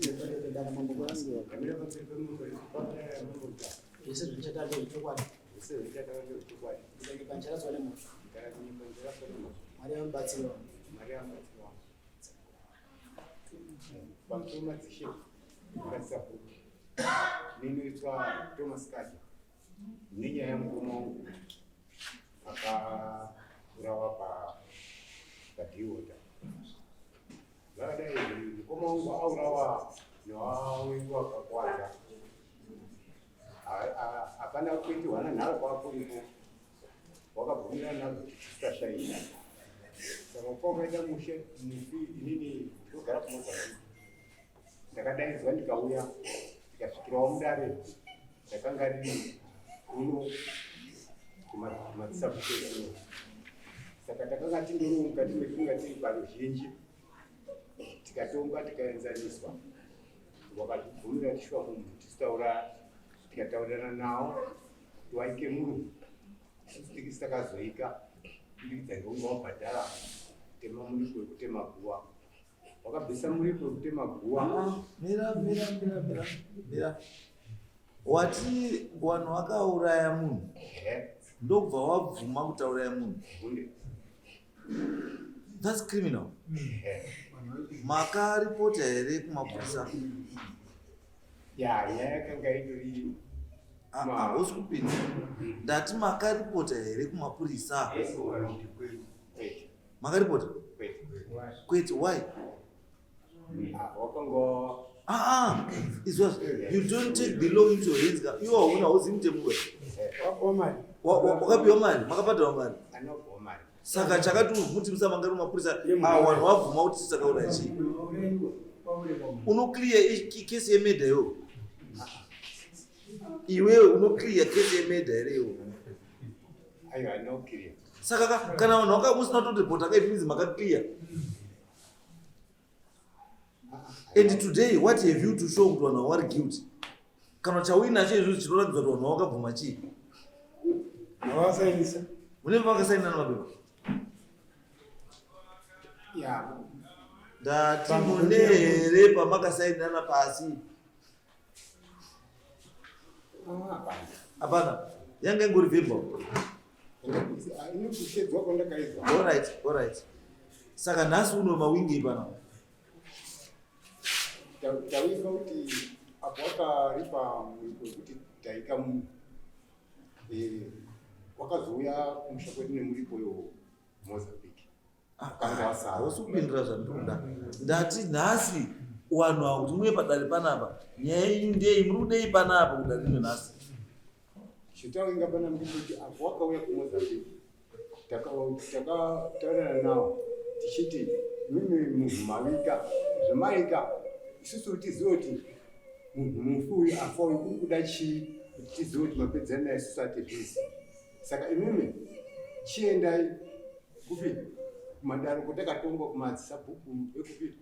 Ndamira pamberi pemambo padare ramambo Mutasa. Zvese zvandichataura ndezvechokwadi. Zvese zvandichataura ndezvechokwadi. Ndikanyepa ndicharaswa nemhosva. Ndikanyepa ndicharaswa nemhosva. Mwari vamubatsiri wangu. Mwari vamubatsiri wangu. Pamusoro madzishe madzisabhuku. Ninoitwa Thomas Kadya. Nenyaya yamukoma wangu akaurawa pa paDiota. Zvakadai mukoma wangu aurawa newawengu akakwadza. Hapana kuitirwana nharo kwakuripo. Wakabvumirana nazvo kuti tisashaisha. Saka uko wakaita mushe mufi inini ndogara kuMozambique. Ndakadaidzwa ndikauya ndikasvikirawo mudare ndakanga riri kuno kumadzisabhuku ekuno. Saka takanga tindoriwo mukati mekunga tiri paruzhinji tikatonga tikaenzaniswa wakatibvumira tishuwa munhu tisitaura tikataurirana nawo kuti waike munhu isusu tikisi takazoika kubudikidza ngekunge wabhadhara kutema muripo wekutema guva wakabvisa muripo wekutema guva mira mira mira mira mira wati vanhu vakauraya munhu ndokubva wabvuma kuti auraya munhu That's criminal. Makaripota here kumapurisa? Ya, nyaya yakanga itori ah, ah, hausi kupinda. Ndati makaripota here kumapurisa? Makaripota? Kwete, why? Ah, ah, izvozvo you don't take the law into your hands ka iwe hauna hauzivi mutemo we wakapiwa mari makabhadharwa mari saka chakati muti musamangari mapurisa ah, vanhu vabvuma kuti takaura chii unoclear kesi yemedha iwo iwewe unoclear kesi yemedha here iwo saka kana vanhu vaka musina kutoripota ka it means makaclear and today what have you to show kuti vanhu vari guilty kana chauinacho izvozvo chinoratidza kuti vanhu vakabvuma chii munenge makasainana mapepa ndati mune here pamakasainana pasi hapana yanga ingori verbal Alright, alright. Saka nhasi uno mawingi pana. Tawinga kuti apo wakaripa muripo wekuti taika munhu eh, wakazouya kumusha kwedu nemuripo yo Mozambique. Hausi kupindura zvandinoda. Ndati nhasi wanhu ava kuti muuye padare panapa nyaya yenyu ndei muri kudei panapa kudare rino nhasi. Chitawinga pana ndikuti apo wakauya kuMozambique takataurirana nawo tichiti mimi munhu mavika zvemaika isusu tizive kuti munhu mufi uyu afa uyu uri kuda chii kuti tizive kuti mapedzana naye isusu atizvizi saka imimi chiendai kupi kumadaro kwatakatongwa kumadzisabhuku ekupi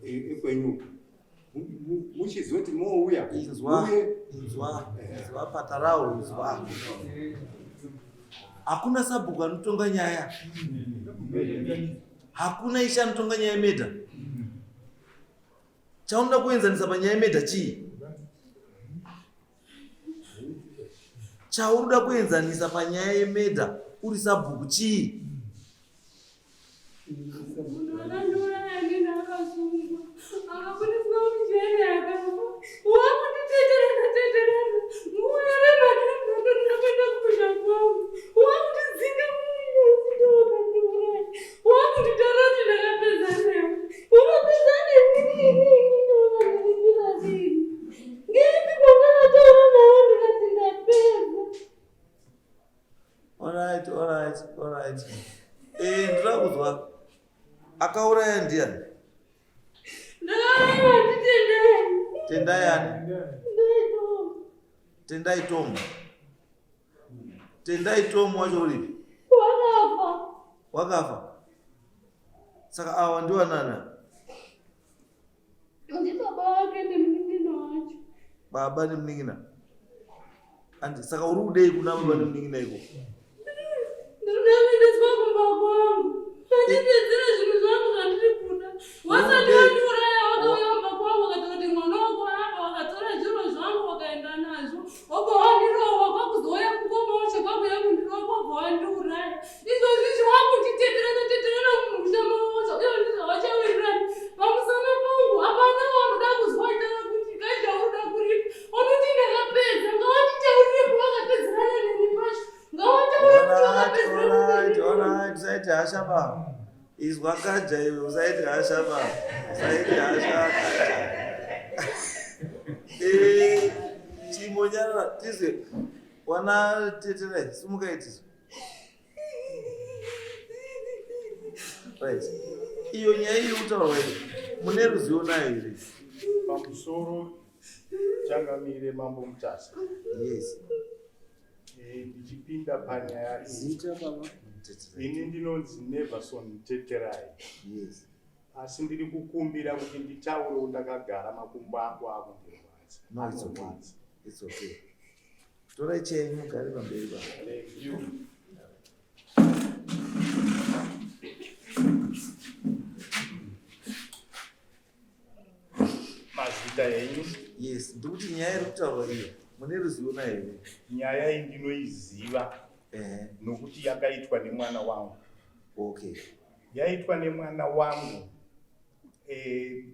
ekwenyu muchizoti mouya inzwa inzwa inzwa patarao inzwa hakuna sabhuku anotonga nyaya hakuna ishe anotonga nyaya yemedha chaunoda kuenzanisa panyaya yemedha chii chaunoda kuenzanisa panyaya yemedha uri sabhuku chii Alright, alright, alright. Eh, ndinoda kuzwa akauraya ndiani? Tendai ani? Tendai Tom. Tendai Tom wacho uripi? Wakafa. Wakafa. Saka awa ndiwanana? Ndibaba wake nemunin'ina wacho. Baba nemunin'ina. Andi saka uri kudei kuna baba nemunin'ina iko? Ndinoda kuendeswa kumba kwangu. Handitedzere zvinhu zvangu zvandiri kuda. Wasati wandiuraya wakauya kumba kwangu. hasha ba. Izwa kaja iwe usaite hasha ba. Usaite hasha kaja. Eh, chimbonyarara tizwe. Wana teterai, simukai tizwe. Right. Iyo nyaya iri kutaurwa iyi mune ruzivo nayo here? Pamusoro changamire Mambo Mutasa. Yes. Eh, ndichipinda panyaya iyi. Zita baba. Ini ndinonzi Neverson Teterai. Yes. Asi ndiri kukumbira kuti nditaurewo ndakagara makumbo angu akundirwadza. No, it's okay. Anorwadza. It's okay. Torai chenyu mugare pamberi pa. Thank you. Mazita enyu. Yes, ndikuti nyaya iri kutaurwa iyo mune ruzivo nayo here? Nyaya iyi ndinoiziva Ehe. nokuti yakaitwa nemwana wangu. Okay. Yaitwa nemwana wangu. Eh,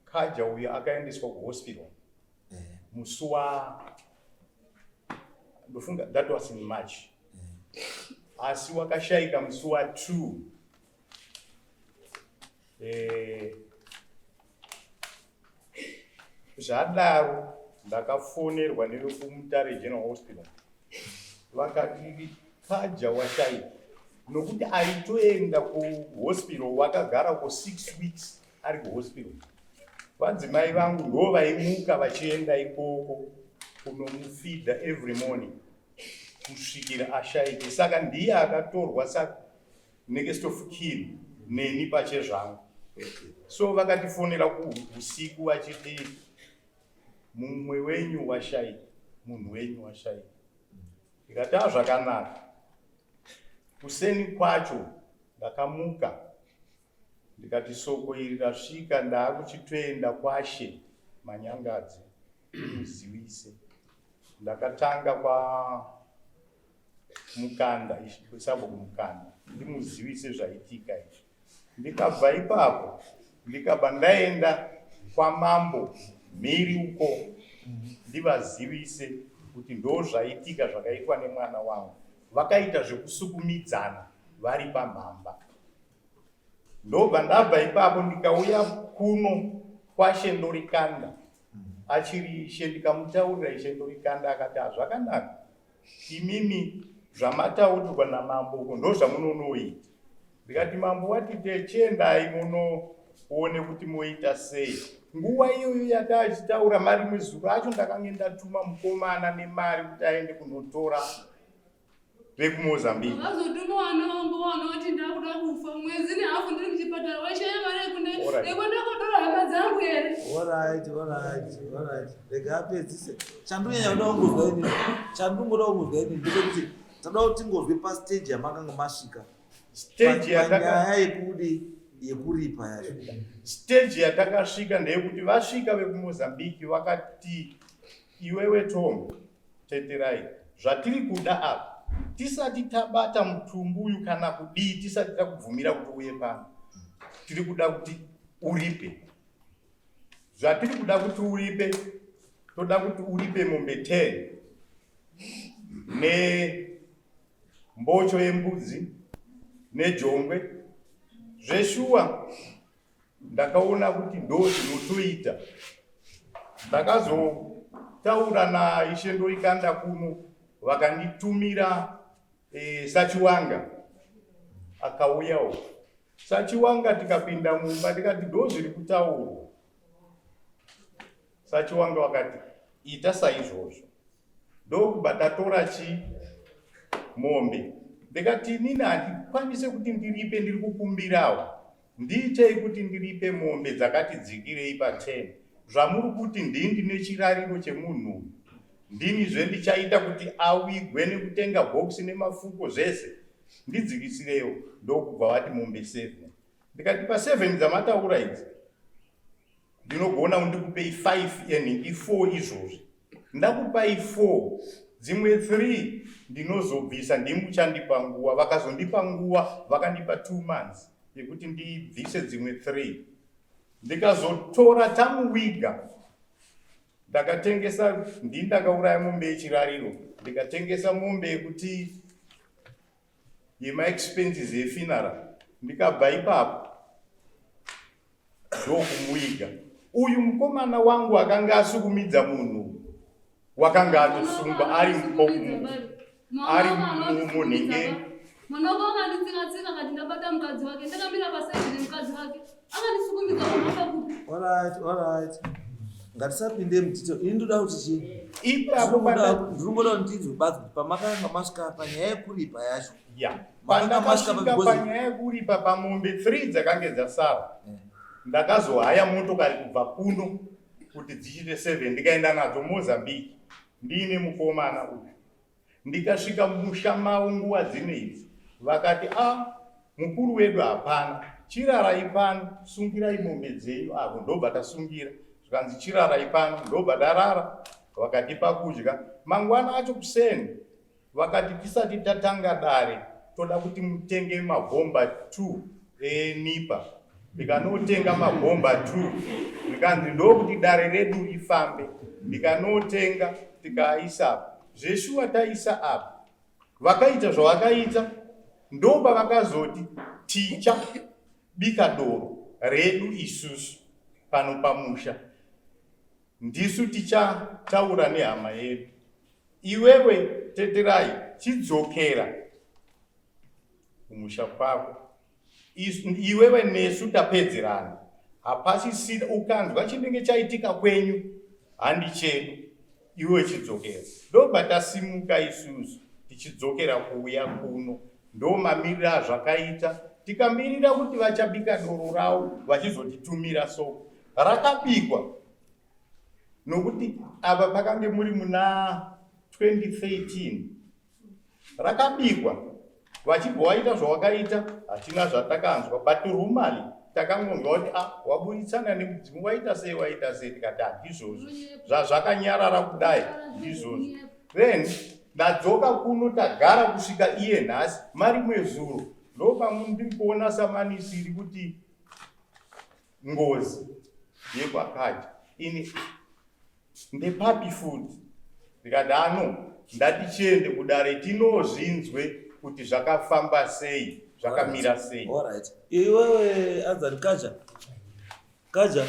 Kaja uyu akaendeswa kuhospital Ehe. musi wa ndofunga that was in March. Asi wakashaika musi wa 2 eh, zvadaro ndakafonerwa nevekuMutare General Hospital vakati Kaja washaika nokuti aitoenda kuhospital wakagara ko 6 weeks ari kuhospital. Vadzimai vangu ndo vaimuka vachienda ikoko kunomufidha every morning kusvikira ashaike. Saka ndiye akatorwa sa next of kin neni pachezvangu. So vakatifonera usiku vachiti mumwe wenyu washaika, munhu wenyu washaika. Ndikati a zvakanaka. Kuseni kwacho ndakamuka ndikati soko iri rasvika, ndaakuchitoenda kwashe Manyangadze ndimuzivise. Ndakatanga kwa Mukanda, sabhuku Mukanda, ndimuzivise zvaitika izvi. Ndikabva ipapo ndikabva ndaenda kwamambo mhiri uko ndivazivise kuti ndo zvaitika zvakaitwa nemwana wangu. Vakaita zvekusukumidzana vari pamhamba. Ndobva ndabva ipapo ndikauya kuno kwashe Ndorikanda achiri ishe, ndikamutaurira ishe Ndorikanda akati hazvakanaka, imimi zvamataurirwa namambo uko ndo zvamunonoita. Ndikati mambo wati techiendai munoone kuti moita sei. Nguva iyoyo yataachitaura marimwe zuro acho ndakange ndatuma mukomana nemari kuti aende kunotora vekuMozambique. Vakazotuma vana vangu vanoti ndakuda kufa mwedzi nehafu ndiri kuchipatara washaya mari yekuenda kotora hama dzangu here? Alright, alright, alright. Rega apedzise. Chandonyanya kuda kungozwa ini, chandingoda kungozwa ini ndechekuti toda kuti tingozwe pastage yamakanga masvika. Stage yataka Panyaya yekudi yekuripa yacho. Stage yatakasvika ndeyekuti vasvika vekuMozambique vakati iwewe Tom Teterai zvatiri kuda apa tisati tabata mutumbi uyu kana kudii, tisati takubvumira kuti uye pano, tiri kuda kuti uripe. Zvatiri kuda kuti uripe, toda kuti uripe mombe 10 nembocho yembudzi nejongwe. Zveshuwa ndakaona kuti ndo zvinotoita. Ndakazotaura naIshe Ndoikanda kuno, vakanditumira Sachiwanga akauyawo. Sachiwanga tikapinda mumba ndikati ndo zviri kutaurwa. Sachiwanga vakati ita saizvozvo. Ndokubva tatora chi mombe ndikati inini handikwanise kuti ndiripe, ndiri kukumbirawo ndiitei kuti ndiripe mombe dzakati dzikirei pa 10 zvamuri kuti ndini ndine chirariro chemunhu uyu, ndinizve ndichaita kuti awigwe nekutenga bhokisi nemafuko zvese, ndidzikisirewo. Ndokubva vati mombe 7. Ndikati pa 7 dzamataura idzi ndinogona ndikupei 5 yenhingi 4 izvozvi, ndakupai 4, dzimwe 3 ndinozobvisa, ndimuchandipa nguva. Vakazondipa nguva, vakandipa 2 months yekuti ndibvise dzimwe 3. Ndikazotora tamuwiga, ndakatengesa, ndini ndakauraya mombe yechirariro, ndikatengesa mombe yekuti yemaexpenses efuneral. Ndikabva ipapo ndokumuiga uyu mukomana wangu akanga asukumidza munhu wakanga atosungwa ari ari munhenge. Mwana wako akanditsika-tsika akati ndabata mukadzi wake, ndakamira pasaidi nemukadzi wake akandisukumidza kumhamba kupi. Alright, alright. Ngatisapinde mudetail. Ini ndoda kuti chii? Ipapo Ndiri kungoda kuti ndinzwe badzi kuti pamakanga masvika panyaya yekuripa yacho. Ya. Makanga masvika Pandakasvika panyaya yekuripa pamombe 3 dzakange dzasara, ndakazohaya motokari kubva kuno kuti dzichiite 7, ndikaenda nadzo Mozambique ndiine mukomana uyu. Ndikasvika mumusha mavo nguva dzino idzi, vakati, a mukuru wedu hapana, chirarai pano, sungirai mombe dzenyu avo. Ndobva tasungira, zvikanzi chirarai pano, ndobva tarara. Vakatipa kudya. Mangwana acho kuseni vakati tisati tatanga dare toda kuti mutenge mabhomba 2 enipa. Ndikanotenga mabhomba 2, ndikanzi ndokuti dare redu rifambe. Ndikanotenga, tikaisa apa. Zveshuwa taisa apa, vakaita zvavakaita. Ndopa vakazoti ticha bika doro redu isusu pano pamusha, ndisu tichataura nehama yedu. Iwewe Teterai, chidzokera kumusha kwako. Iwewe nesu tapedzerana, hapasisina. Ukanzwa chinenge chaitika kwenyu handi chedu, iwewe chidzokera. Ndobva tasimuka isusu tichidzokera kuuya kuno. Ndo mamiriro azvakaita. Tikamirira kuti vachabika doro ravo vachizotitumira soko rakabikwa, nokuti apa pakange muri muna 2013. Rakabikwa, vachibva waita zvawakaita, hatina zvatakanzwa, but rumali takangonzwa kuti a waburitsana nemudzimu, waita sei, waita sei. Tikati handizvozvo, zvazvakanyarara kudai ndizvozvo. Then ndadzoka kuno, tagara kusvika iye nhasi. Marimwe zuro ndopamundiri kuona samanisiri kuti ngozi yekwakaja ini ndepapi futi. Ndikati ano ndati chiende kudare tinozvinzwe kuti zvakafamba sei, zvakamira sei. Alright. Iwewe anzani Kaja. Kaja.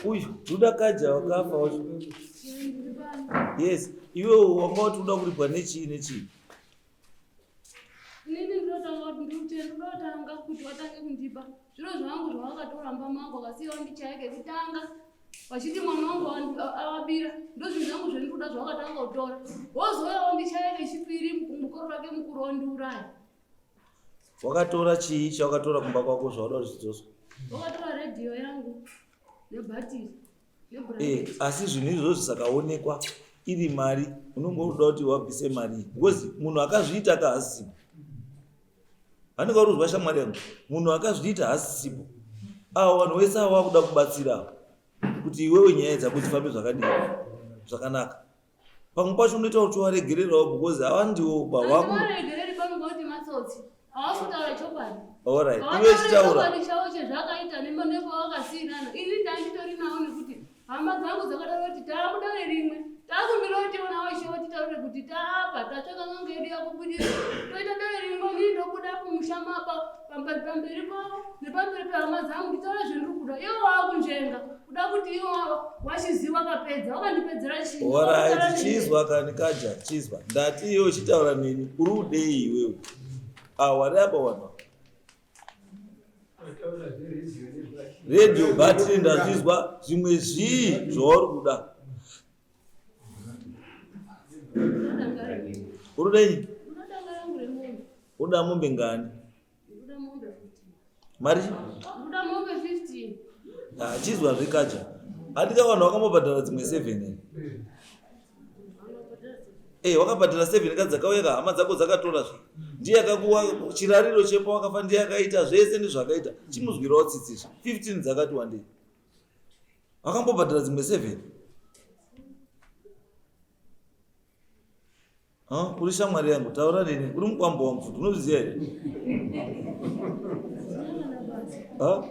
Uyu, Duda Kaja wakafa wacho. Yes, iwewe wanga wati uda kuripwa nechii nechii? Inini ndinotanga kuti ndinotanga kuti watange kundipa zviro zvangu zvawakatora mumba mangu, akasiya wandichaya kekutanga vachiti mwana wangu awabira. Ndo zvinhu zvangu zvendinoda zvawakatanga kutora, wozouya wandichaya kechipiri, mukoro wake mukuru wandiuraya. Wakatora chii chawakatora kumba kwako zvauda kuti zvidzoswe? Wakatora redhiyo yangu nebhatiri. Asi zvinhu izvozvo zvisakaonekwa iri mari, unonge unoda kuti wabvise mari iyi because munhu akazviita ka haasisipo. Vanenge vari kuzwa shamwari yangu, munhu akazviita haasisipo. Avo vanhu vese avo vakuda kubatsira avo kuti iwewe nyaya dzako dzifambe zvakadii zvakanaka. Pamwe pacho unoita kuti waregererawo because havandiwo baba. Handivaregereri pano kuti matsotsi, havasi kutaura chokwadi. Alright, iwe chitaura. Chokwadi chavo chezvakaita nepawakasiyirana. Ini ndanditori nawo nekuti hama dzangu dzakataura kuti taakudare rimwe, takumbira kuti tiona washewo titaure kuti taapa tatsvaka n'anga yedu yakubudisa, toita dare rimwe. Inini ndobuda kumusha mapa pamberi pavo nepamberi pehama dzangu, nditaura zvendiri kuda. Ivo waakunzvenga kuda kuti ivo wachiziva kapedza wakandipedzera chii? Alright, chizwa kani Kaja, chizwa. Ndati iwe uchitaura neni, uri udei iwewe? Ah, wari apa wanwa. Radio battery ndazvizwa, zvimwe zvii zvauri kuda? Uri kudei? Unoda danga rangu remombe. Uda mombe ngani? Unoda mombe 15. Mari? Unoda mombe 15. Ah, chizwa zvekaja. Handika vanhu vakambobhadhara dzimwe 7 here? Eh, wakabhadhara 7 kadzi dzakauya ka hama dzako dzakatora zve. Ndiye akakuwa chirariro chepo wakafa, ndiye akaita zvese ndizvakaita. Chimuzwirawo tsitsi zve. 15 dzakati wandei. Wakambobhadhara dzimwe 7. Ha, uri shamwari yangu, taura neni, uri mukwambo wangu futi, unozviziva here? Ha?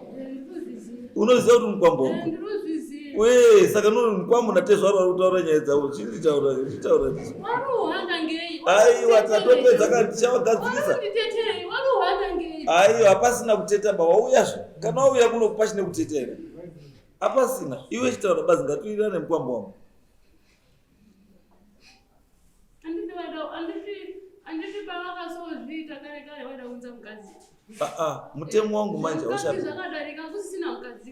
Unoziva kuti mukwambo wangu? Ndinozviziva. We saka no mukwambo natezvaro vari kutaura nyaya dzavo chinditaura chitaura. Aiwa tatopedza kana tichavagadzirisa. Aiwa hapasina kuteta ba wauyazve kana wauya kuno pachine kuteta here? Hapasina. Iwe chitaura bazi ngatiwirirane mukwambo wangu. Aa mutemo wangu manje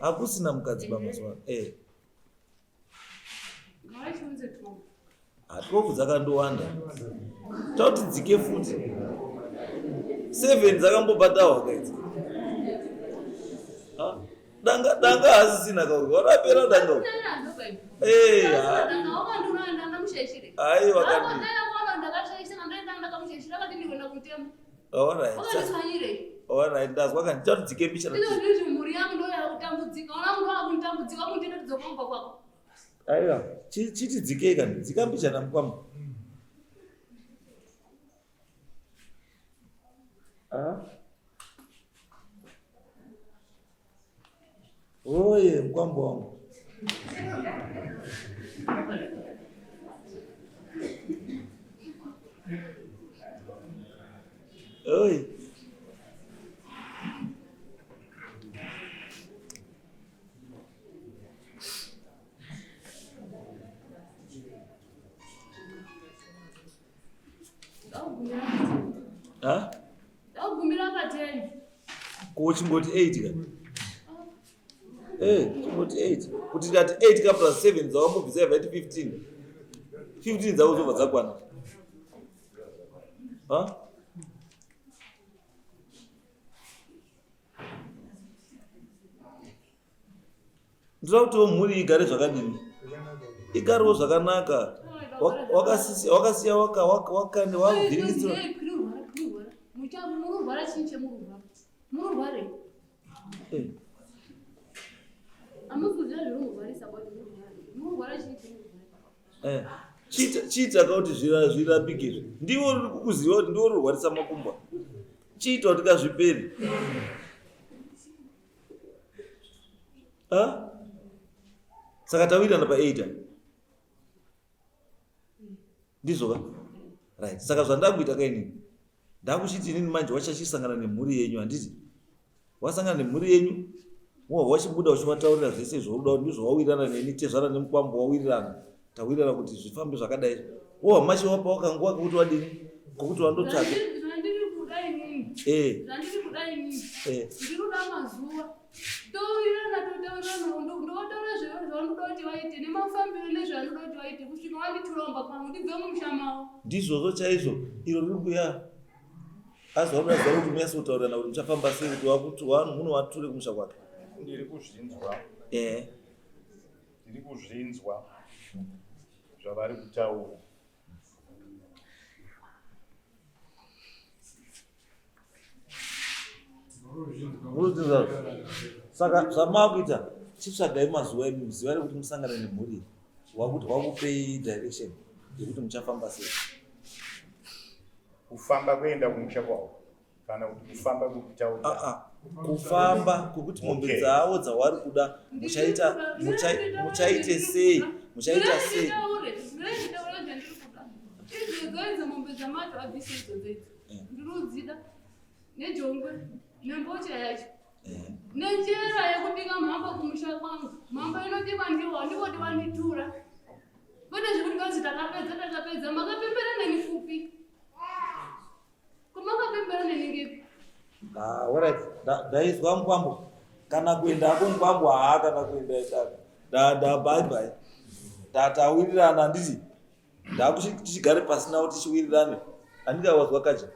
hakusina mukadzi pamazuva ano. Eh. Hatofu dzakandowanda. Tauti dzike futi. 7 dzakambobhadhahwa kaidzi. Danga danga hasisina ka warapera danga. Eh. Aiwa kandi. Alright. Alright, ndazwa kandi tauti dzike mbichana. Aiwa, chiti dzikei kani, dzika mbichana mukwama. Ah. Oye, mkwambo wangu. Oye. Ndakugumira pa 10. Ko chingoti 8 ka? Eh, chingoti 8. Kuti ndati 8 ka plus 7 dzawambobvisa yabva iti 15. 15 dzako dzobva dzakwana. Ha? Ndoda kutiwo mhuri igare zvakadini? Igarewo zvakanaka. Wakasiya wavhiringidzira. Eh. Chiita ka kuti zvirapike izvi. Ndiwo ruri kukuziva kuti ndiwo rurwarisa makumbo. Chiita kuti kazvipere. Ah? Saka tawirirana pa 8 ndizvo ka? Right. Saka zvandakuita ka inini ndakuchiti inini manje wachachisangana nemhuri yenyu handiti? Wasangana nemhuri yenyu wobva wachibuda uchivataurira zvese zvauri kuda ndizvo wawirirana neni tezvara nemukwambo wawirirana tawirirana kuti zvifambe zvakadai wobva machi wapa wakanguva kekuti wadini kokuti wandotsvaga Zvandiri kuda inini. Eh. Zvandiri kuda inini. Eh. Ndiri kuda mazuva. Towirirana totaurirana ndotaura zvavanoda kuti vaite nemafambiro nezvavanoda kuti vaite kusvika vandituramba pamwe ndibve mumusha mavo. Ndizvozvo chaizvo iro riri kuya azwa kuda zuva kuti munyase kutaurirana kuti muchafamba sei kuti wakuti vanhu munovature kumusha kwake. Ndiri kuzvinzwa. Eh. Ndiri kuzvinzwa zvavari kutaura. Saka zvamakuita chitsvagai mazuva emi zuva rekuti musangane nemhuri wakuti wakupei direction yekuti muchafamba sei. Kufamba kuenda kumusha kwavo kana kuti kufamba kwekutaura? Ah, ah. Kufamba kwekuti mombe Okay. dzavo dzawari kuda muchaita muchaite sei muchaita sei Idzodzo mombe dzamato abvise idzodzo idzo Eh. ndinodzida nejongwe nembocha yacho Eh. nenjera yekubika mhamba kumusha kwangu mhamba inobikwa ndiwo ndivoti vanditura kwete zvekuti kanzi takapedza takapedza makapembera neni fupi komakapembera neni ngepi Ah, alright. Ndaizwa mukwambo kana kuenda hako mukwambo haa kana kuenda itaka da bye bye tatawirirana handiti ndakuti tichigare pasina kuti tichiwirirane handiti wazwa kaja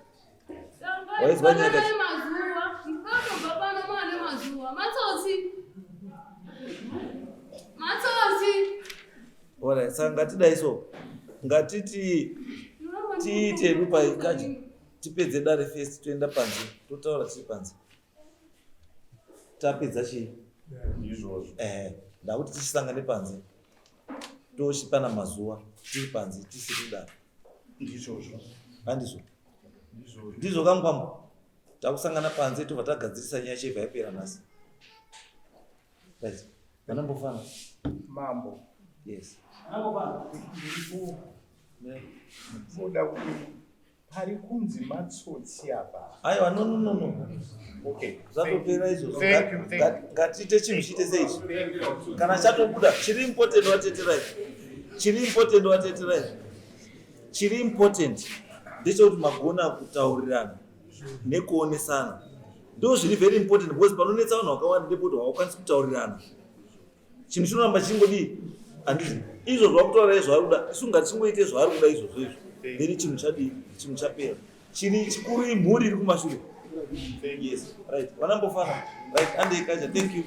Waizwa nyaya kacho? mazuva ndinotobva pano maane mazuva matsotsi matsotsi Alright, saka ngatidai so ngatiti tiite rupa kaja tipedze dare first toenda panze totaura tiri panze tapedza chii Ndizvozvo. Eh, ndakuti tichisangane panze tochipana mazuva tiri panze tisiri kudaro Ndizvozvo. handizvo Ndizvozvo. ndizvo kamukwambo takusangana panze tobva tagadzirisa nyaya chebva yapera nhasi right. Vanambofana. Mambo. Yes. Kuda kuti pari kunzi matsotsi apa. Aiwa, no, no, no, no. Okay. Zvatopera izvozvo. Thank you, thank you. Ngatiite chinhu chiite seichi. Kana chatobuda, chiri important wateterai. Chiri important wateterai. Chiri important ndechekuti magona kutaurirana nekuonesana. Ndo zviri very important because panonetsa vanhu vakawanda ndepekuti hawakwanisi kutaurirana. Chinhu chinoramba chingodii handiti izvo zvakutaura zvaari kuda isu ngatichingoite zvaari kuda izvozvo izvo then chinhu chadii chinhu chapera. Chiri chikuru imhuri iri kumashure. Yes, right. Vanambofana. Right, andei kaja. Thank you.